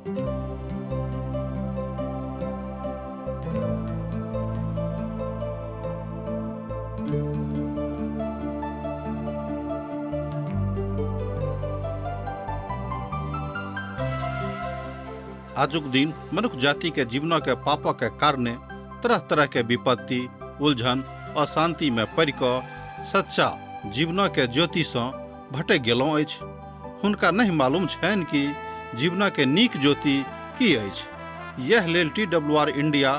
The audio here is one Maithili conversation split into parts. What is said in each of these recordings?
आजुक दिन मनुख जाति के जीवन के पापक के कारणे तरह तरह के विपत्ति, उलझन, अशांति में पड़ि कऽ सच्चा जीवन के ज्योति सँ भटकि गेलहुँ अछि। हुनका नहि मालूम छनि कि जीवन के नीक ज्योति की अछि। यैह लेल टी डब्ल्यू आर इंडिया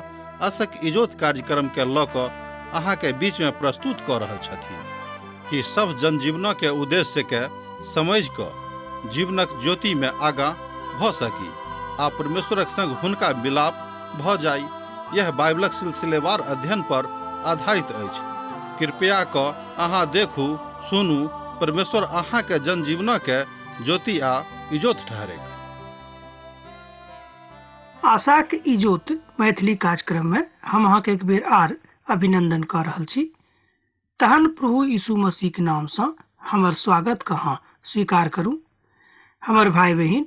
असक इजोत कार्यक्रम के लऽ कऽ अहाँ के बीच में प्रस्तुत कऽ रहल छथिन कि सभ जनजीवन के उद्देश्य के समझि कऽ जीवनक ज्योति में आगाँ भऽ सकी आ परमेश्वरक संग हुनका मिलाप भऽ जाइ। यह बाइबलक सिलसिलेवार अध्ययन पर आधारित अछि। कृपया कऽ अहाँ देखू, सुनू, परमेश्वर अहाँ के जनजीवनक के ज्योति आ इजोत ठहरेक। आशाक इजोत मैथिली कार्यक्रम में हम अहाँके एक बेर आर अभिनंदन कऽ रहल छी। तहन प्रभु यीशु मसीह के नाम सँ हमर स्वागत के अहाँ स्वीकार करू। हमर भाई बहिन,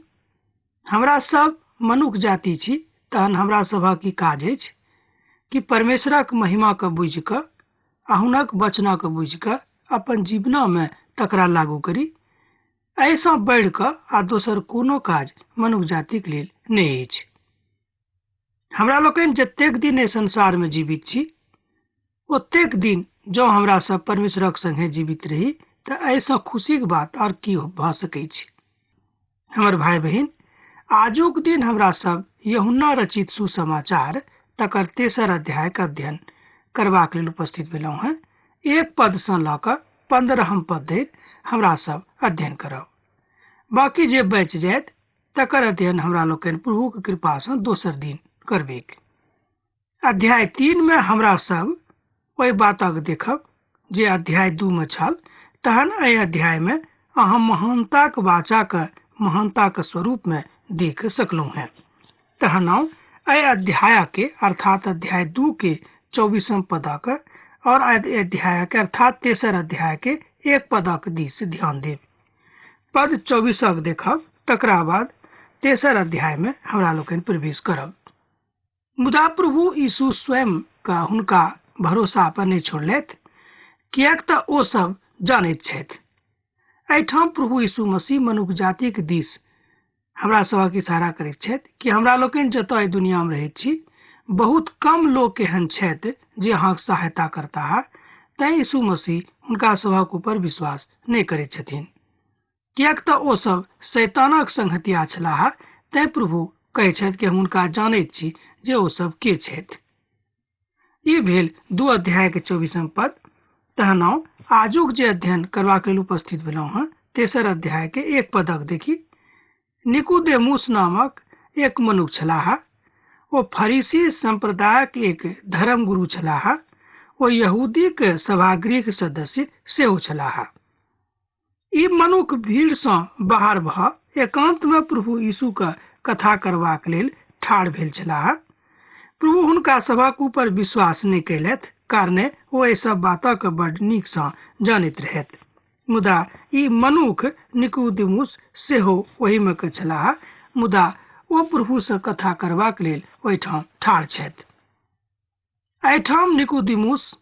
हमरा सब मनुख जाति छी, तहन हमरा सभक ई काज अछि कि परमेश्वरक महिमा के बुझि कऽ आ हुनक वचनक बुझि कऽ अपन जीवनमे तकरा लागू करी। एहिसँ बढ़ि कऽ आ दोसर कोनो काज मनुख जातिक लेल नहि अछि। हमरा लोकनि जतेक दिन एहि संसारमे जीवित छी, ओतेक दिन जँ हमरा सब परमेश्वरक संगे जीवित रही तऽ एहिसँ खुशीक बात आओर की भऽ सकैत छै। हमर भाई बहिन, आजुक दिन हमरा सब यूहन्ना रचित सुसमाचार तकर तेसर अध्यायक अध्ययन करबाक लेल उपस्थित भेलहुँ हेँ। 1 पदसँ लऽ कऽ 15 पद धरि हमरा सब अध्ययन करब। बाकी जे बचि जायत तकर अध्ययन हमरा लोकनि प्रभुक कृपासँ दोसर दिन करबैक। अध्याय 3 में हमरा सब ओहि बातक देखब जे अध्याय 2 में छल। तहन एहि अध्याय में अहाँ महानताक वाचाक महानताक स्वरूप में देख सकलहुँ हेँ। तहन आउ एहि अध्याय के अर्थात अध्याय 2 के 24 पदक और एहि अध्याय के अर्थात तेसर अध्याय के 1 पदक दिस ध्यान देब। पद 24 देखब, तकरा बाद तेसर अध्याय में हमरा लोकनि प्रवेश करब। मुदा प्रभु यीशु स्वयं का हुनका भरोसा पर नहि छोड़लथि, किएक तऽ ओ सब जानैत छथि। एहिठाम प्रभु यीशु मसीह मनुख जातिक दिस हमरा सभक इशारा करैत छथि कि हमरा लोकनि जतऽ एहि दुनियामे रहैत छी, बहुत कम लोक एहन छथि जे अहाँक सहायता करताह। तैं यीशु मसीह हुनका सभक ऊपर विश्वास नहि करैत छथिन, किएक तऽ ओ सब शैतानक संगतिया छलाह। तैं प्रभु कहै छथि कि हम हुनका जानैत छी जे ओ सब के छथि। ई भेल 2 अध्याय के 24 पद। तहन आउ आजुक जे अध्ययन करबाक लेल उपस्थित भेलहुँ हँ, तेसर अध्याय के 1 पदक देखी। निकुदेमुस नामक एक मनुख छलाह। ओ फरीसी संप्रदायक एक धर्मगुरु छलाह। ओ यहूदीक सभागृहक सदस्य सेहो छलाह। ई मनुख भीड़सँ बाहर भऽ एकान्तमे प्रभु यीशुक कथा करबाक लेल ठाढ़ भेल छलाह। प्रभु हुनका सभक ऊपर विश्वास नहि कयलथि, कारणे ओ एहि सब बातक बड नीकसँ जानैत रहथि। मुदा ई मनुख निकुदेमुस सेहो ओहिमे के छलाह, मुदा ओ प्रभुसँ कथा करबाक लेल ओहिठाम ठाढ़ छथि। एहिठाम निकुदेमुस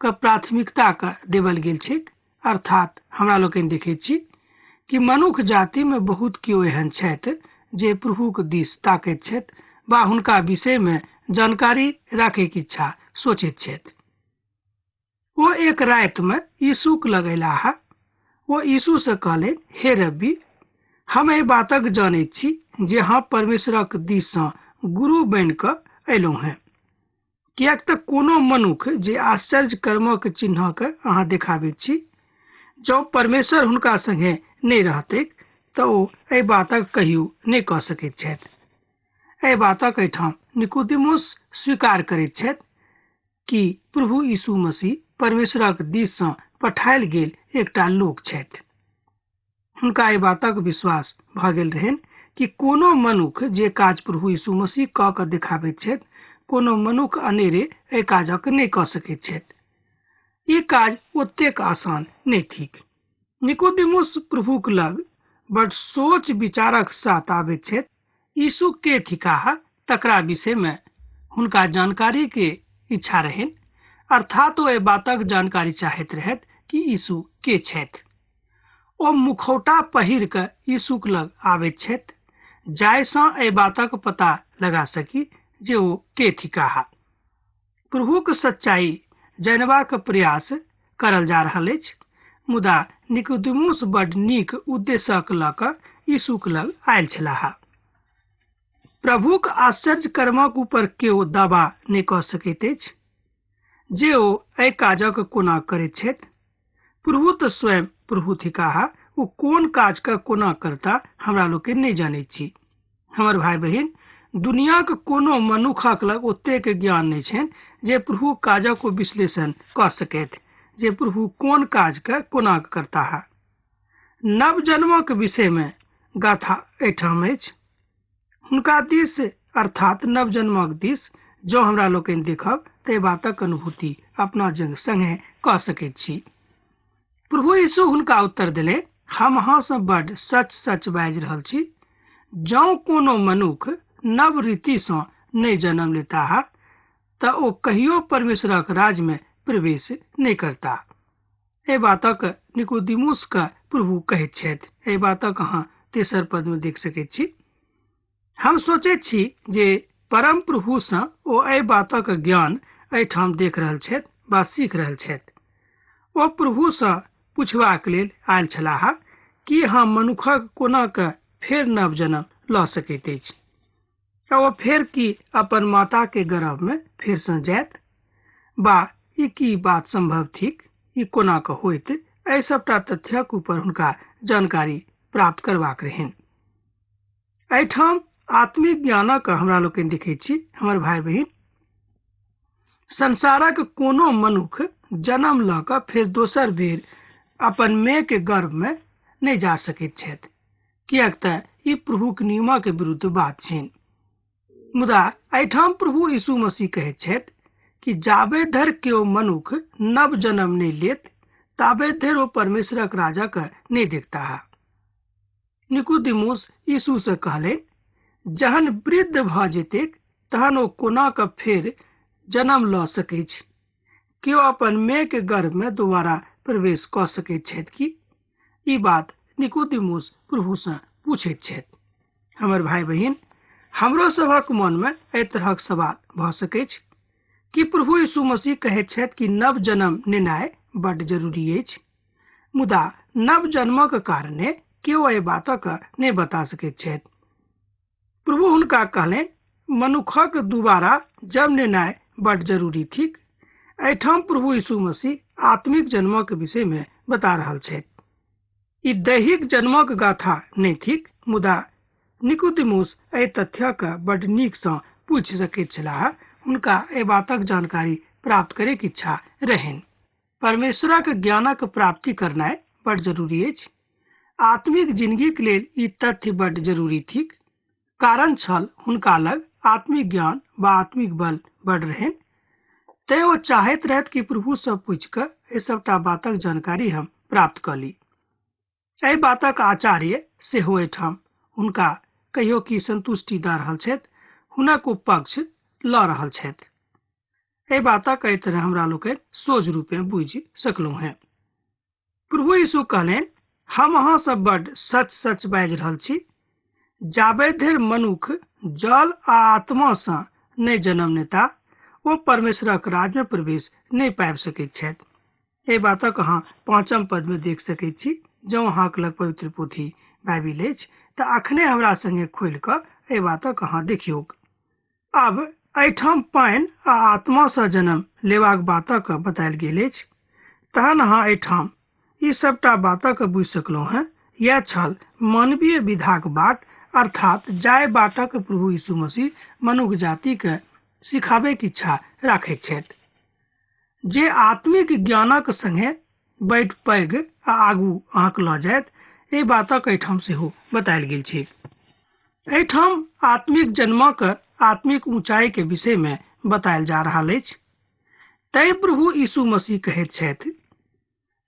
के प्राथमिकता के देवल गेल छैक। अर्थात हमरा लोकनि देखैत छी कि मनुख जाति में बहुत केओ एहन छथि जे प्रभुक दिस ताकैत छथि वा हुनका विषय में जानकारी राखैके इच्छा सोचैत छथि। ओ एक राति में यीशुक लग अयलाह। ओ यीशु से कहलनि, हे रब्बी, हम एहि बातक जानैत छी जे अहाँ परमेश्वरक दिस सँ गुरु बनि कऽ अयलहुँ हेँ, किएक तऽ कोनो मनुख जे आश्चर्य कर्मक चिन्हक अहाँ देखाबैत छी, जँ परमेश्वर हुनका संगे नहि रहतैक तऽ ओ एहि बातक कहियो नहि कऽ सकैत छथि। एहि बातक एहिठाम निकुदेमुस स्वीकार करैत छथि कि प्रभु यीशु मसीह परमेश्वरक दिस सँ पठायल गेल एकटा लोक छथि। हुनका एहि बातक विश्वास भऽ गेल रहनि कि कोनो मनुख जे काज प्रभु यीशु मसीह कऽ कऽ देखाबैत छथि, कोनो मनुख अनेरे एहि काजक नहि कऽ सकैत छथि। ई काज ओतेक आसान नहि थिक। निकोदेमुस प्रभुक लग बड सोच विचारक साथ आबैत छथि। यीशु के थिकाह तकरा विषयमे हुनका जानकारी के इच्छा रहनि, अर्थात ओ एहि बातक जानकारी चाहैत रहथि कि यीशु के छथि। ओ मुखौटा पहिर कऽ यीशुक लग आबैत छथि जाहिसँ एहि बातक पता लगा सकी जे ओ के थिकाह। प्रभुक सच्चाई जानबाक प्रयास करल जा रहल अछि, मुदा निकुदेमुस बड नीक उद्देश्यक लऽ कऽ यीशुक लग आयल छलाह। प्रभुक आश्चर्य कर्मक ऊपर केओ दावा नहि कऽ सकैत अछि जे ओ एहि काजक कोना करैत छथि। प्रभु तऽ स्वयं प्रभु थिकाह, ओ कोन काजके कोना करता हमरा लोकनि नहि जानैत छी। हमर भाय बहिन, दुनियाक कोनो मनुखक लग ओतेक ज्ञान नहि छनि जे प्रभु काजक ओ विश्लेषण कऽ सकथि जे प्रभु कोन काजके कोना करताह। नव जन्मक विषयमे गाथा एहिठाम अछि। हुनका दिस अर्थात नव जन्मक दिस जँ हमरा लोकनि देखब तऽ एहि बातक अनुभूति अपना जंग संगे कऽ सकैत छी। प्रभु यीशु हुनका उत्तर देलनि, हम अहाँसँ बड सच सच बाजि रहल छी, जँ कोनो मनुख नव रीतिसँ नहि जन्म लेताह तऽ ओ कहियो परमेश्वरक राज्यमे प्रवेश नहि करता। एहि बातक निकोदिमुसके प्रभु कहैत छथि। एहि बातक अहाँ तेसर पदमे देख सकैत छी। हम सोचैत छी जे परम प्रभुसँ ओ एहि बातक ज्ञान एहिठाम देख रहल छथि वा सीख रहल छथि। ओ प्रभुसँ पुछबाक लेल आयल छलाह कि हम मनुखक कोना कऽ फेर नव जन्म लऽ सकैत अछि, आ ओ फेर की अपन माताके गर्भमे फेरसँ जायत, वा ई की बात सम्भव थिक, ई कोना कऽ होइत। एहि सबटा तथ्यक ऊपर हुनका जानकारी प्राप्त करबाक रहनि। एहिठाम आत्मिक ज्ञानक हमरा लोकनि देखैत छी। हमर भाय बहिन, संसारक कोनो मनुख जन्म लऽ कऽ फेर दोसर बेर अपन माय के गर्भमे नहि जा सकैत छथि, किएक तऽ ई प्रभुक नियमक विरुद्ध बात छनि। मुदा एहिठाम प्रभु यीशु मसीह कहैत छथि कि जाबे धरि केओ मनुख नव जन्म नहि लेत ताबे धरि ओ परमेश्वरक राजाके नहि देखताह। निकुदेमुस यीशुसँ कहलनि, जहन वृद्ध भऽ जेतैक तहन ओ कोना कऽ फेर जन्म लऽ सकैछ? केओ अपन माय के गर्भमे दोबारा प्रवेश कऽ सकैत छथि की? ई बात निकुदेमुस प्रभुसँ पूछैत छथि। हमर भाय बहिन, हमरो सभक मनमे एहि तरहक सवाल भऽ सकैछ कि प्रभु यीशु मसीह कहैत छथि कि नव जन्म लेनाइ बड्ड जरूरी अछि, मुदा नव जन्मक कारणे केओ एहि बातक नहि बता सकैत छथि। प्रभु हुनका कहलनि, मनुखक दुबारा जन्म लेनाइ बड्ड जरूरी थिक। एहिठाम प्रभु यीशु मसीह आत्मिक जन्मक विषयमे बता रहल छथि। ई दैहिक जन्मक गाथा नहि थिक, मुदा निकुदेमुस एहि तथ्यके बड्ड नीकसँ पूछि सकैत छलाह। हुनका एहि बातक जानकारी प्राप्त करैके इच्छा रहनि। परमेश्वरक ज्ञानक प्राप्ति करनाइ बड्ड जरूरी अछि। आत्मिक जिंदगीक लेल ई तथ्य बड्ड जरूरी थिक। कारण छल हुनका लग आत्मिक ज्ञान वा आत्मिक बल बड्ड रहनि, तैं ओ चाहैत रहथि कि प्रभुसँ पूछि कऽ एहि सबटा बातक जानकारी हम प्राप्त कऽ ली। एहि बातक आचार्य सेहो एहिठाम हुनका कहियो कि संतुष्टि दऽ रहल छथि, हुनक ओ पक्ष लऽ रहल छथि। एहि बातक एहि तरह हमरा लोकनि सोझ रूपे बुझि सकलहुँ हेँ। प्रभु यीशु कहलनि, हम अहाँसँ बड्ड सच सच बाजि रहल छी, जाबे धरि मनुख जल आ आत्मासँ नहि जन्म लेता ओ परमेश्वरक राज्यमे प्रवेश नहि पाबि सकैत छथि। एहि बातक अहाँ पाँचम पदमे देख सकैत छी। जँ अहाँके लग पवित्र पोथी बाइबिल अछि तऽ अखने हमरा संगे खोलि कऽ एहि बातक अहाँ देखियौक। आब एहिठाम पानि आ आत्मासँ जन्म लेबाक बातक बतायल गेल अछि। तहन अहाँ एहिठाम ई सबटा बातक बुझि सकलहुँ हेँ। यैह छल मानवीय विधाक बाट, अर्थात जाहि बाटक प्रभु यीशु मसीह मनुख जातिके सिखाबैके इच्छा राखैत छथि, जे आत्मिक ज्ञानक संगे बड्ड पैघ आ आगू अहाँके लऽ जायत। एहि बातक एहिठाम सेहो बतायल गेल छै। एहिठाम आत्मिक जन्मक आत्मिक ऊंचाई के विषयमे बतायल जा रहल अछि। तैं प्रभु यीशु मसीह कहैत छथि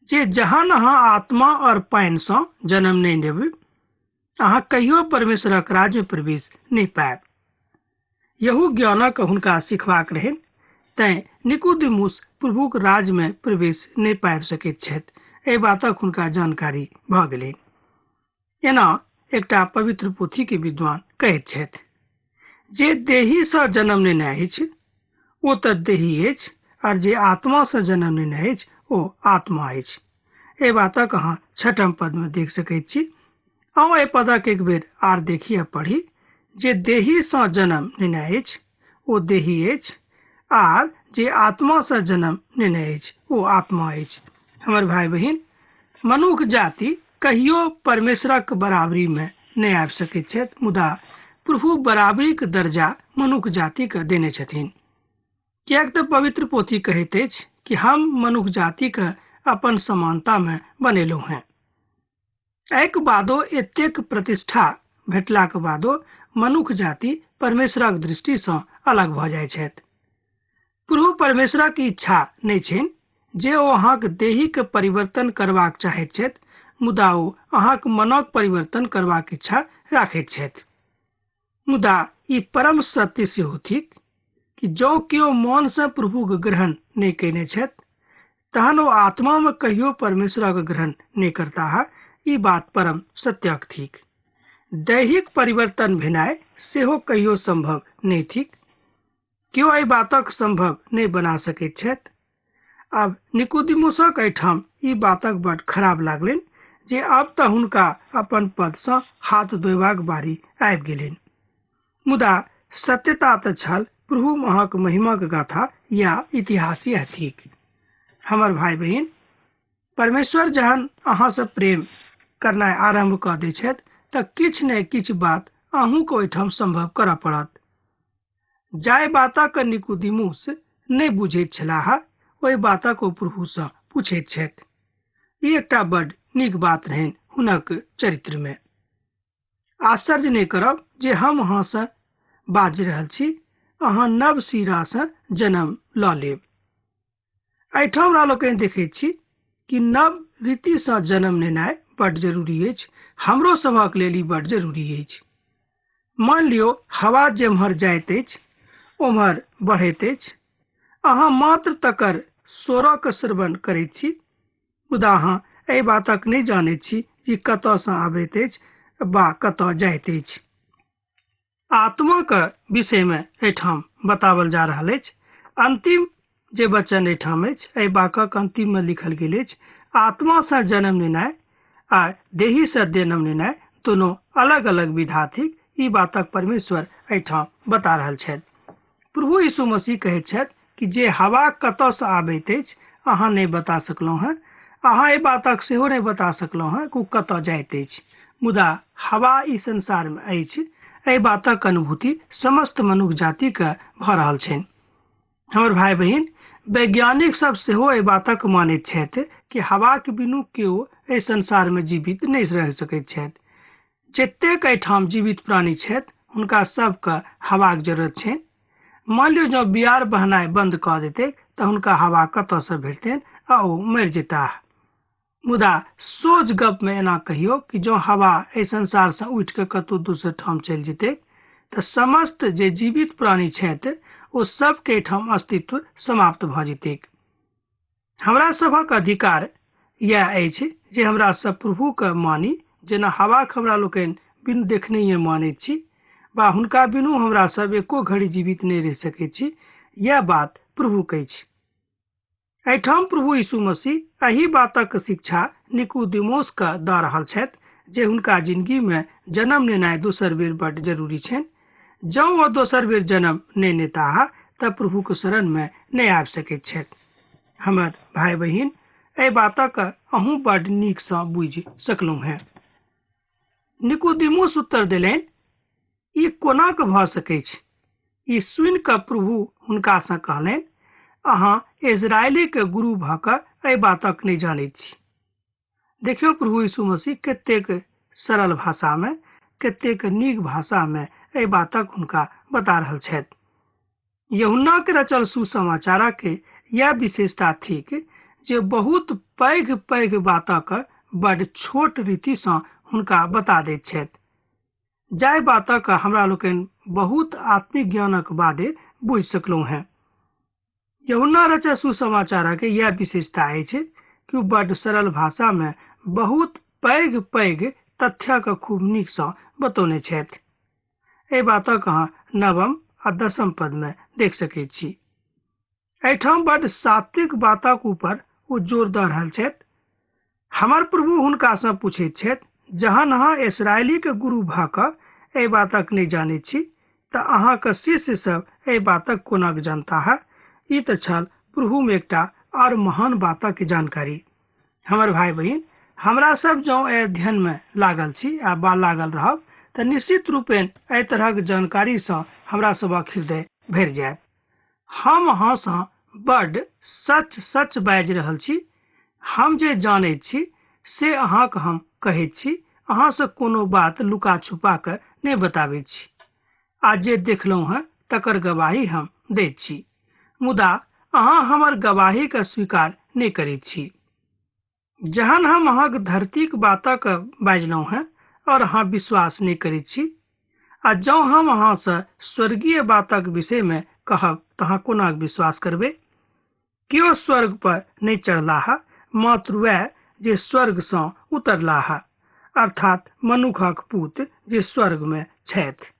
जे जहन अहाँ आत्मा और पानिसँ जन्म नहि लेबै अहाँ कहियो परमेश्वरक राज्य में प्रवेश नहि पायब। यहू ज्ञानक हुनका सिखबाक रहनि, तैं निकुदेमुस प्रभुक राज्य में प्रवेश नहि पाबि सकैत छथि, एहि बातक हुनका जानकारी भऽ गेलनि। एना एकटा पवित्र पोथी के विद्वान कहैत छथि, जे देहीसँ जन्म नेने अछि ओ तऽ देही अछि, आर जे आत्मासँ जन्म नेने अछि ओ आत्मा अछि। एहि बातक अहाँ छठम पदमे देख सकैत छी। अहाँ एहि पदक एक बेर आर देखी आ पढ़ी, जे देहीसँ जन्म नेने अछि ओ देही अछि, आर जे आत्मासँ जन्म नेने अछि ओ आत्मा अछि। हमर भाई बहिन, मनुख जाति कहियो परमेश्वरक बराबरीमे नहि आबि सकैत छथि, मुदा प्रभु बराबरीक दर्जा मनुख जातिके देने छथिन। किएक तऽ पवित्र पोथी कहैत अछि कि हम मनुख जातिके अपन समानतामे बनेलहुँ हेँ। एहिके बादो एतेक प्रतिष्ठा भेटलाक बादो मनुख जाति परमेश्वरक दृष्टिसँ अलग भऽ जाइ छथि। प्रभु परमेश्वरक इच्छा नहि छनि जे ओ अहाँक देहीके परिवर्तन करबाक चाहैत छथि, मुदा ओ अहाँक मनक परिवर्तन करबाक इच्छा राखैत छथि। मुदा ई परम सत्य सेहो थिक कि जँ केओ मनसँ प्रभुक ग्रहण नहि कयने छथि तहन ओ आत्मामे कहियो परमेश्वरक ग्रहण नहि करताह। ई बात परम सत्यक थिक। दैहिक परिवर्तन भेनाइ सेहो कहियो संभव नहि थिक। केओ एहि बातक संभव नहि बना सकैत छथि। आब निकुदेमुसक एहिठाम ई बातक बड खराब लागलनि जे आब तऽ हुनका अपन पदसँ हाथ धोयबाक बारी आबि गेलनि। मुदा सत्यता तऽ छल प्रभु अहाँक महिमाक गाथा या इतिहास यैह थिक। हमर भाई बहिन, परमेश्वर जहन अहाँसँ प्रेम करनाइ आरम्भ कऽ दै छथि तऽ किछु ने किछु बात अहूँके ओहिठाम संभव करऽ पड़त। जाहि बातक निकुदेमुस नहि बुझैत छलाह ओहि बातक ओ प्रभुसँ पूछैत छथि। ई एकटा बड नीक बात रहनि हुनक चरित्रमे। आश्चर्य नहि करब जे हम अहाँसँ बाजि रहल छी, अहाँ नव सिरासँ जन्म लऽ लेब। एहिठाम हमरा लोकनि देखैत छी कि नव रीतिसँ जन्म लेनाइ बड्ड जरूरी अछि। हमरो सभक लेल ई बड्ड जरूरी अछि। मान लियौ हवा जेम्हर जाइत अछि ओम्हर बढ़ैत अछि, अहाँ मात्र तकर स्वरक श्रवण करैत छी, मुदा अहाँ एहि बातक नहि जानैत छी जे कतऽसँ आबैत अछि वा कतऽ जाइत अछि। आत्माक विषयमे एहिठाम बताओल जा रहल अछि। अंतिम जे वचन एहिठाम अछि, एहि वाक्यक अंतिममे लिखल गेल अछि, आत्मासँ जन्म लेनाइ आ देहीसँ जन्म लेनाइ दोनो अलग अलग विधा थिक। ई बातक परमेश्वर एहिठाम बता रहल छथि। प्रभु यीशु मसीह कहैत छथि कि जे हवा कतऽसँ आबैत अछि अहाँ नहि बता सकलहुँ हेँ, अहाँ एहि बातक सेहो नहि बता सकलहुँ हेँ कि ओ कतऽ जाइत अछि, मुदा हवा ई संसारमे अछि, एहि बातक अनुभूति समस्त मनुख जातिके भऽ रहल छनि। हमर भाई बहिन, वैज्ञानिक सब सेहो एहि बातक मानैत छथि कि हवाके बिनु केओ एहि संसारमे जीवित नहि रहि सकैत छथि। जतेक एहिठाम जीवित प्राणी छथि हुनका सबके हवाक जरूरत छनि। मान लियौ जँ बियार बहनाइ बन्द कऽ देतै तऽ हुनका हवा कतऽसँ भेटतनि आ ओ मरि जेताह। मुदा सोझ गपमे एना कहियौ कि जँ हवा एहि संसारसँ उठि कऽ कतहु दोसर ठाम चलि जेतै तऽ समस्त जे जीवित प्राणी छथि ओ सबके एहिठाम अस्तित्व समाप्त भऽ जेतैक। हमरा सभक अधिकार इएह अछि जे हमरा सब प्रभुके मानी, जेना हवाक हमरा लोकनि बिनु देखनहिए मानैत छी वा हुनका बिनु हमरा सब एको घड़ी जीवित नहि रहि सकैत छी। इएह बात प्रभुक अछि। एहिठाम प्रभु यीशु मसीह एहि बातक शिक्षा निकुदेमुसके दऽ रहल छथि जे हुनका जिंदगीमे जन्म लेनाइ दोसर बेर बड्ड जरूरी छनि। जँ ओ दोसर बेर जन्म नहि नेताह तऽ प्रभुक शरणमे नहि आबि सकैत छथि। हमर भाई बहिन, एहि बातक अहूँ बड्ड नीकसँ बुझि सकलहुँ हेँ। निकुदेमुस उत्तर देलनि, ई कोना कऽ भऽ सकैछ? ई सुनि कऽ प्रभु हुनकासँ कहलनि, अहाँ इजरायलीके गुरु भऽ कऽ एहि बातक नहि जानैत छी। देखियौ प्रभु यीशु मसीह कतेक सरल भाषामे, कतेक नीक भाषामे एहि बातक हुनका बता रहल छथि। यूहन्नाके रचल सुसमाचारक यैह विशेषता थिक जे बहुत पैघ पैघ बातक बड छोट रीतिसँ हुनका बता दैत छथि। जाहि बातक हमरा लोकनि बहुत आत्मिक ज्ञानक बादे बुझि सकलहुँ हेँ। यूहन्ना रचित सुसमाचारक इएह विशेषता अछि कि ओ बड्ड सरल भाषामे बहुत पैघ पैघ तथ्यक खूब नीकसँ बतौने छथि। एहि बातक अहाँ 9 आ 10 पदमे देख सकैत छी। एहिठाम बड्ड सात्विक बातक ऊपर ओ जोर दऽ रहल छथि। हमर प्रभु हुनकासँ पूछैत छथि, जहन अहाँ इसराइलीके गुरु भऽ कऽ एहि बातक नहि जानैत छी तऽ अहाँके शिष्य सब एहि बातक कोना जानता है। ई तऽ छल प्रभुमे एकटा आओर महान बातक जानकारी। हमर भाई बहिन, हमरा सब जँ एहि अध्ययनमे लागल छी आ बा लागल रहब तऽ निश्चित रूपेण एहि तरहक जानकारीसँ हमरा सभक हृदय भरि जायत। हम अहाँसँ बड्ड सच सच बाजि रहल छी। हम जे जानैत छी से अहाँके हम कहैत छी, अहाँसँ कोनो बात लुका छुपा कऽ नहि बताबैत छी, आ जे देखलहुँ हेँ तकर गवाही हम दैत छी, मुदा अहाँ हमर गवाहीके स्वीकार नहि करैत छी। जहन हम अहाँक धरतीक बातक बाजलहुँ हेँ और अहाँ विश्वास नहि करैत छी, आ जँ हम अहाँसँ स्वर्गीय बातक विषयमे कहब तऽ अहाँ कोना विश्वास करबै? केओ स्वर्ग पर नहि चढ़लाह, मात्र वएह जे स्वर्गसँ उतरलाह, अर्थात मनुखक पुत जे स्वर्गमे छथि।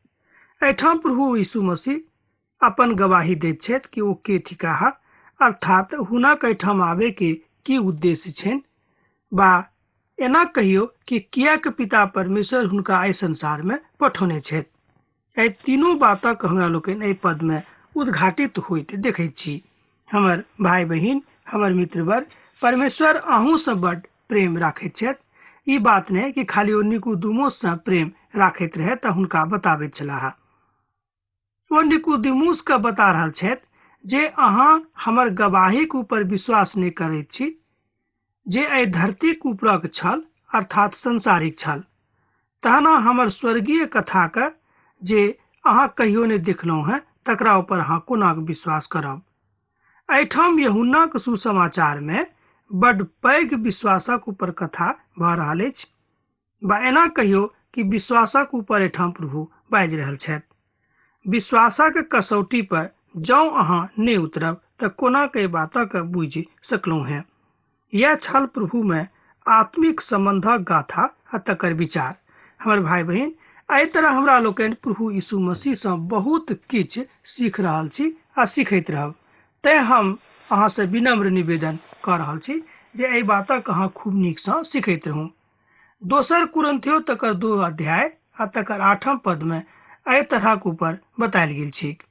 एहिठाम प्रभु यीशु मसीह अपन गवाही दैत छथि कि ओ के थिकाह, अर्थात हुनक एहिठाम आबैके की उद्देश्य छनि, बा एना कहियो कि किएक पिता परमेश्वर हुनका एहि संसारमे पठौने छथि। एहि तीनू बातक हमरा लोकनि एहि पदमे उद्घाटित होइत देखैत छी। हमर भाई बहिन, हमर मित्रवर, परमेश्वर अहूँसँ बड्ड प्रेम राखैत छथि। ई बात नहि कि खाली ओ निकुदुमोससँ प्रेम राखैत रहै तऽ हुनका बताबैत छलाह। ओ निकुदुमोसके बता रहल छथि जे अहाँ हमर गवाहीक ऊपर विश्वास नहि करैत छी, जे एहि धरतीक ऊपरक छल, अर्थात संसारिक छल, तहन हमर स्वर्गीय कथाके जे अहाँ कहियो नहि देखलहुँ हेँ तकरा ऊपर अहाँ कोना विश्वास करब। एहिठाम यूहन्नाक सुसमाचारमे बड्ड पैघ विश्वासक ऊपर कथा भऽ रहल अछि, बा एना कहियो कि विश्वासक ऊपर एहिठाम प्रभु बाजि रहल छथि। विश्वासक कसौटी पर जँ अहाँ नहि उतरब तऽ कोना के बातक बुझि सकलहुँ हेँ। यह छल प्रभुमे आत्मिक सम्बन्धक गाथा आ तकर विचार। हमर भाई बहिन, एहि तरह हमरा लोकनि प्रभु यीशु मसीहसँ बहुत किछु सीख रहल छी आ सीखैत रहब। तेँ हम अहाँसँ विनम्र निवेदन कऽ रहल छी जे एहि बातक अहाँ खूब नीकसँ सीखैत रहू। दोसर कुरिन्थियो तकर 2 अध्याय आ तकर 8 पदमे एहि तरहक ऊपर बतायल गेल छैक,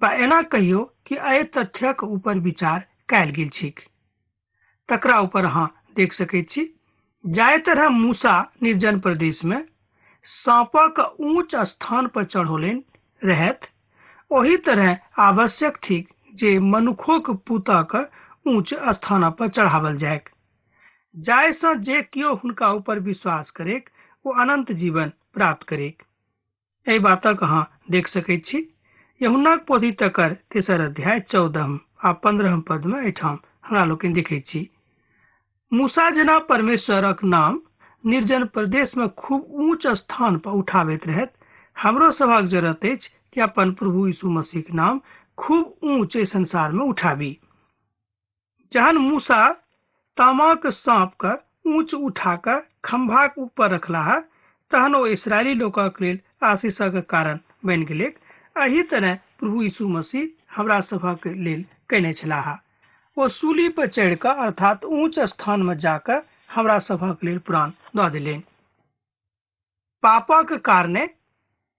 बा एना कहियो कि एहि तथ्यक ऊपर विचार कयल गेल छैक, तकरा ऊपर अहाँ देख सकैत छी। जाहि तरह मूसा निर्जन प्रदेशमे साँपक ऊँच स्थान पर चढ़ौलनि रहथि, ओहि तरह आवश्यक थिक जे मनुखोक पुतक ऊँच स्थान पर चढ़ावल जाय, जाहिसँ जे केओ हुनका ऊपर विश्वास करेक ओ अनंत जीवन प्राप्त करेक। एहि बातक अहाँ देख सकैत छी यूहन्नाक पोथी तकर 3 अध्याय 14 आ 15 पदमे एहिठाम हमरा लोकनि देखैत छी। मूसा जेना परमेश्वरक नाम निर्जन प्रदेशमे खूब ऊँच स्थान पर उठाबैत रहैत, हमरो सभक जरूरत अछि कि अपन प्रभु यीशु मसीहक नाम खूब ऊँच एहि संसारमे उठाबी। जहन मूसा तामाक साँपके ऊँच उठा कऽ खम्भाक ऊपर रखलाह, तहन ओ इसराइली लोकक लेल आशीषक कारण बनि गेलैक। एहि तरह प्रभु यीशु मसीह हमरा सभक लेल कयने छलाह। ओ सूली पर चढ़ि कऽ अर्थात ऊँच स्थानमे जाकऽ हमरा सभक लेल प्राण दऽ देलनि। पापक कारणे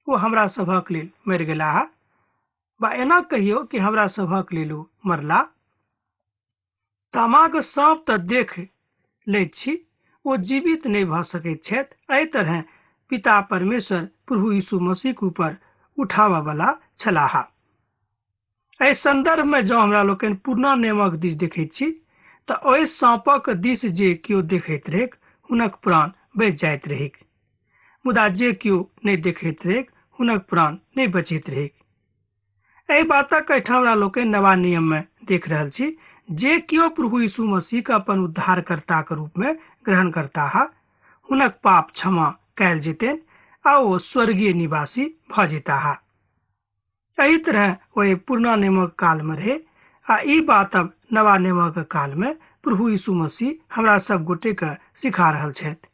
ओ हमरा सभक लेल मरि गेलाह, बा एना कहियो कि हमरा सभक लेल ओ मरला। तामाक साँप तऽ देख लैत छी, ओ जीवित नहि भऽ सकैत छथि। एहि तरह पिता परमेश्वर प्रभु यीशु मसीहक ऊपर उठाबऽ वाला छलाह। एहि संदर्भमे जँ हमरा लोकनि पुरना नियमक दिस देखैत छी तऽ ओहि साँपक दिस जे केओ देखैत रहैक हुनक प्राण बचि जाइत रहैक, मुदा जे केओ नहि देखैत रहैक हुनक प्राण नहि बचैत रहैक। एहि बातक एहिठाम हमरा लोकनि नवा नियममे देख रहल छी। जे केओ प्रभु यीशु मसीहके अपन उद्धारकर्ताके रूपमे ग्रहण करताह हुनक पाप क्षमा कयल जेतनि आ ओ स्वर्गीय निवासी भऽ जेताह। एहि तरह ओहि पुरना नियमक कालमे रहै आ ई बात अब नवा नियमक कालमे प्रभु यीशु मसीह हमरा सब गोटेके सिखा रहल छथि।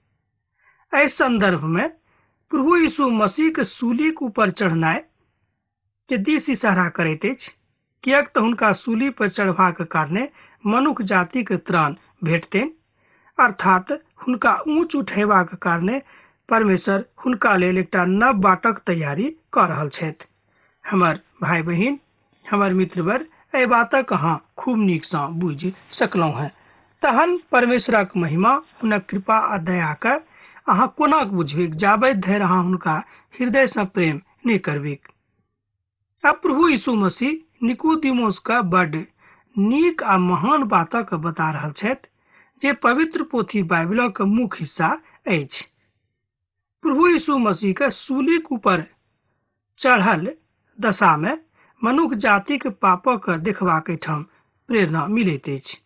एहि संदर्भमे प्रभु यीशु मसीहके सूलीक ऊपर चढ़नाइ के दिस इशारा करैत अछि, किएक तऽ हुनका सूली पर चढ़बाक कारणे मनुख जातिके त्राण भेटतनि, अर्थात हुनका ऊँच उठेबाक कारणे परमेश्वर हुनका लेल एकटा नव बाटक तैयारी कऽ रहल छथि। हमर भाय बहिन, हमर मित्रवर, एहि बातक अहाँ खूब नीकसँ बुझि सकलहुँ हेँ। तहन परमेश्वरक महिमा, हुनक कृपा आ दयाके अहाँ कोना बुझबिक जाबैत धरि अहाँ हुनका हृदयसँ प्रेम नहि करबिक। अब प्रभु यीशु मसीह निकोदेमुसके बड नीक आ महान बातक बता रहल छथि जे पवित्र पोथी बाइबलक मुख्य हिस्सा अछि। प्रभु यीशु मसीहके सूलीक ऊपर चढ़ल दशामे मनुख जातिक पापक देखबाक एहिठाम प्रेरणा मिलैत अछि।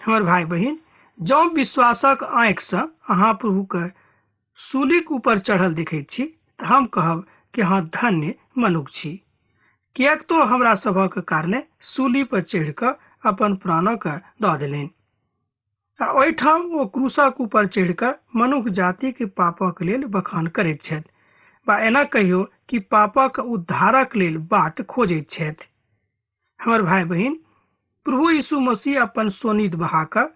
हमर भाय बहिन, जँ विश्वासक आँखिसँ अहाँ प्रभुके सूलीक ऊपर चढ़ल देखैत छी तऽ हम कहब कि अहाँ धन्य मनुख छी, किएक तो हमरा सभक कारणे सूली पर चढ़ि कऽ अपन प्राणक दऽ देलनि आ ओहिठाम ओ क्रूसक ऊपर चढ़ि कऽ मनुख जातिक पापक लेल बखान करैत छथि वा एना कहियो कि पापक उद्धारक लेल बाट खोजैत छथि। हमर भाय बहिन, प्रभु यीशु मसीह अपन सोनित बहा कऽ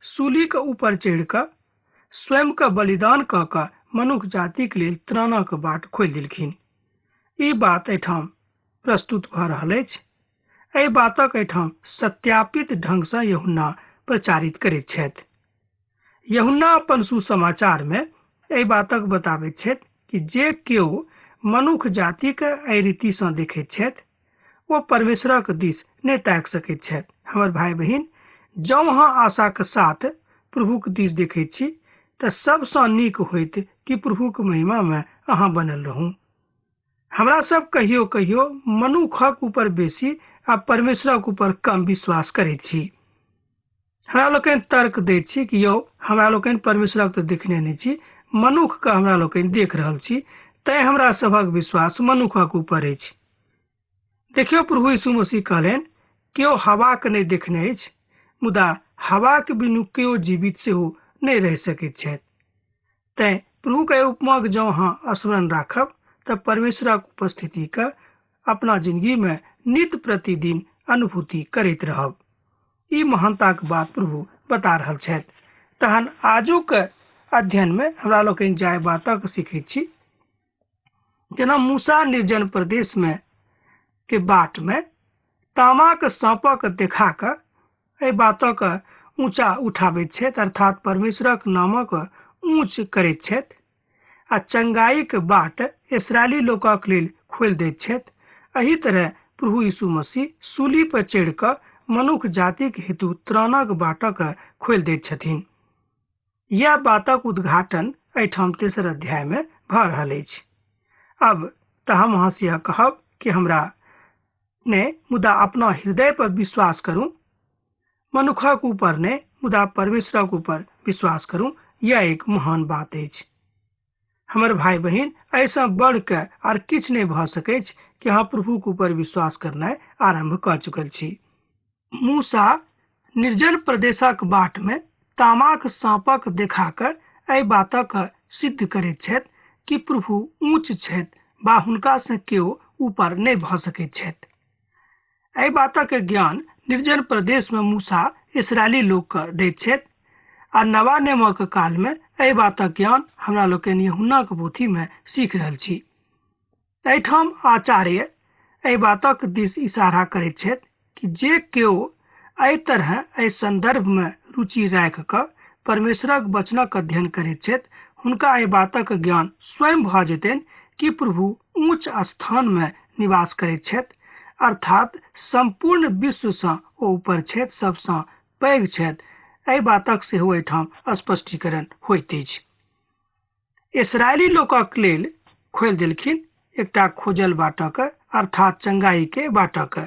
सूलीक ऊपर चढ़ि कऽ स्वयंके बलिदान कऽ कऽ मनुख जातिक लेल त्राणक बाट खोलि देलखिन। ई बात एहिठाम प्रस्तुत भऽ रहल अछि। एहि बातक एहिठाम सत्यापित ढंगसँ यूहन्ना प्रचारित करैत छथि। यूहन्ना अपन सुसमाचारमे एहि बातक बताबैत छथि कि जे केओ मनुख जातिके एहि रीतिसँ देखैत छथि ओ परमेश्वरक दिस नहि ताकि सकैत छथि। हमर भाय बहिन, जँ अहाँ आशाके साथ प्रभुक दिस देखैत छी तऽ सबसँ नीक होइत कि प्रभुक महिमामे अहाँ बनल रहू। हमरा सब कहियो कहियो मनुखक ऊपर बेसी आ परमेश्वरक ऊपर कम विश्वास करैत छी। हमरा लोकनि तर्क दैत छी कि यौ हमरा लोकनि परमेश्वरक तऽ देखने नहि छी, मनुखके हमरा लोकनि देख रहल छी, तैं हमरा सभक विश्वास मनुखक ऊपर अछि। देखियौ, प्रभु यीशु मसीह कहलनि, केओ हवाके नहि देखने अछि, मुदा हवाके बिनु केओ जीवित सेहो नहि रहि सकैत छथि। तैं प्रभुके उपमाक जँ अहाँ स्मरण राखब तऽ परमेश्वरक उपस्थितिके अपना जिंदगीमे नित्य प्रतिदिन अनुभूति करैत रहब। ई महानताक बात प्रभु बता रहल छथि। तहन आजुक अध्ययनमे हमरा लोकनि जाय बातक सीखैत छी, जेना मूसा निर्जन प्रदेशमे के बाटमे तामाक साँपक देखा कऽ एहि बातक ऊँचा उठाबैत छथि, अर्थात परमेश्वरक नामक ऊँच करैत छथि आ चंगाईक बाट इसराइली लोकक लेल खोलि दैत छथि। एहि तरह प्रभु यीशु मसीह सूली पर चढ़ि कऽ मनुख जातिक हेतु त्राणक बाटक खोलि दैत छथिन। यह बातक उद्घाटन एहिठाम तेसर अध्यायमे भऽ रहल अछि। अब तऽ हम अहाँसँ यह कहब कि हमरा नहि, मुदा अपना हृदय पर विश्वास करू, मनुखक ऊपर नहि मुदा परमेश्वरक ऊपर विश्वास करू। यह एक महान बात अछि। हमर भाय बहिन, एहिसँ बढ़ के आर किछु नहि भऽ सकैछ कि अहाँ प्रभुक ऊपर विश्वास करनाइ आरम्भ कऽ चुकल छी। मूसा निर्जन प्रदेशक बाटमे तामाक साँपक देखा कऽ एहि बातक सिद्ध करैत छथि कि प्रभु ऊँच छथि वा हुनकासँ केओ ऊपर नहि भऽ सकैत छथि। एहि बातक ज्ञान निर्जन प्रदेशमे मूसा इसराइली लोकके दैत छथि आ नवा नियमक कालमे एहि बातक ज्ञान हमरा लोकनि यूहन्नाक पोथीमे सीख रहल छी। एहिठाम आचार्य एहि बातक दिस इशारा करैत छथि कि जे केओ एहि तरह एहि संदर्भमे रुचि राखि कऽ परमेश्वरक वचनक अध्ययन करैत छथि, हुनका एहि बातक ज्ञान स्वयं भऽ जेतनि कि प्रभु ऊँच स्थानमे निवास करैत छथि, अर्थात सम्पूर्ण विश्वसँ ओ ऊपर छथि, सबसँ पैघ छथि। एहि बातक सेहो एहिठाम स्पष्टीकरण होइत अछि। इसराइली लोकक लेल खोलि देलखिन एकटा खोजल बाटक, अर्थात चंगाई के बाटक।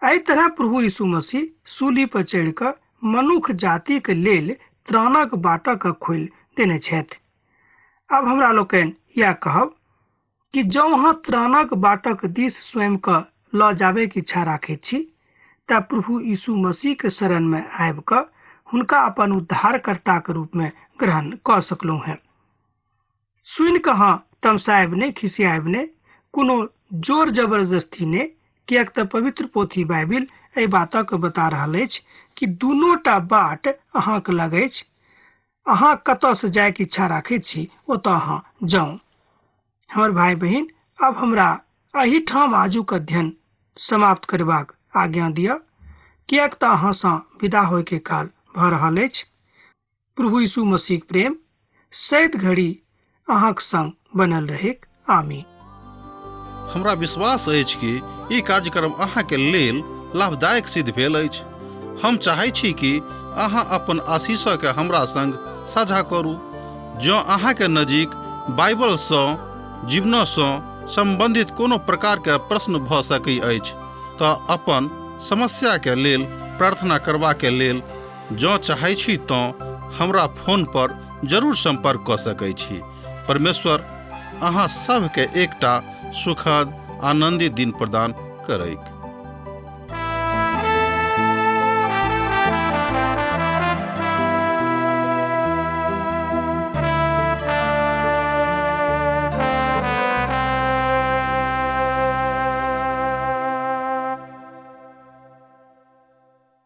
एहि तरह प्रभु यीशु मसीह सूली पर चढ़ि कऽ मनुख जातिक लेल त्राणक बाटक खोलि देने छथि। अब हमरा लोकनि इएह कहब कि जँ अहाँ त्राणक बाटक दिस स्वयंके लऽ जाबैके इच्छा राखैत छी तऽ प्रभु यीशु मसीहके शरणमे आबि कऽ हुनका अपन उद्धारकर्ताके रूपमे ग्रहण कऽ सकलहुँ हेँ। सुनि कऽ अहाँ तमसायब नहि, खिसियायब नहि, कोनो जोर जबरदस्ती नहि, किएक तऽ पवित्र पोथी बाइबिल एहि बातक बता रहल अछि कि दुनूटा बाट अहाँके लग अछि। अहाँ कतऽसँ जायके इच्छा राखैत छी ओतऽ अहाँ जाउ। हमर भाय बहिन, आब हमरा एहिठाम आजुक अध्ययन समाप्त करबाक आज्ञा दिअ, किएक तऽ अहाँसँ विदा होयके काल भऽ रहल अछि। प्रभु यीशु मसीहक प्रेम सैत घड़ी अहाँक संग बनल रहैक। आमीन। हमरा विश्वास अछि कि ई कार्यक्रम अहाँके लेल लाभदायक सिद्ध भेल अछि। हम चाहै छी कि अहाँ अपन आशीषके हमरा संग साझा करू। जँ अहाँके नजीक बाइबलसँ जीवनसँ सम्बन्धित कोनो प्रकारके प्रश्न भऽ सकै अछि तऽ अपन समस्याके लेल प्रार्थना करबाके लेल जँ चाहै छी तँ हमरा फोन पर जरूर सम्पर्क कऽ सकै छी। परमेश्वर अहाँ सभके एकटा सुखद आनन्दित दिन प्रदान करैक।